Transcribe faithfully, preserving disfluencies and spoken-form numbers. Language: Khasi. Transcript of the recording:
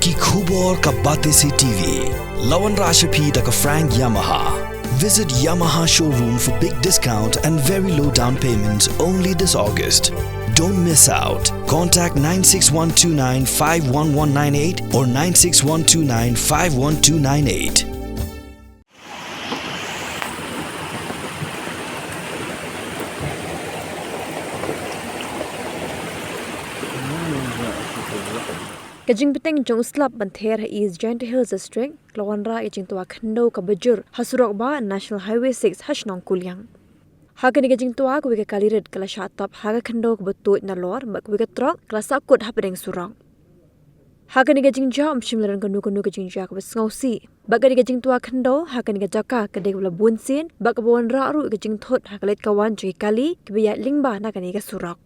Ki khubor ka Batesi T V. La wanrah sha phi da ka Frank Yamaha. Visit Yamaha showroom for big discount and very low down payments only this August. Don't miss out. Contact nine six one two nine five one one nine eight or nine six one two nine five one two nine eight. Ka jingpynteng jong u slap ban ther ha East Jaintia Hills District ka la wanrah ïa ka jingtwa khyndew kaba jur ha surok bah National Highway six ha shnong Kuliang. Ha kane ka jingtwa kawei ka kali rit ka la shah tap ha ka khyndew kaba tuid nalor bad kawei ka trok ka la sahkut hapdeng surok. Ha kane ka jingjia ym shym la don kano kano ka jingjia kaba sngewsih bad kane ka jingtwa khyndew ha kane ka jaka ka dei kaba la bunsien bad kaba wanrah ruh ïa ka jingthut ha ka leit ka wan jong ki kali kiba ïaid lyngba na kane ka surok.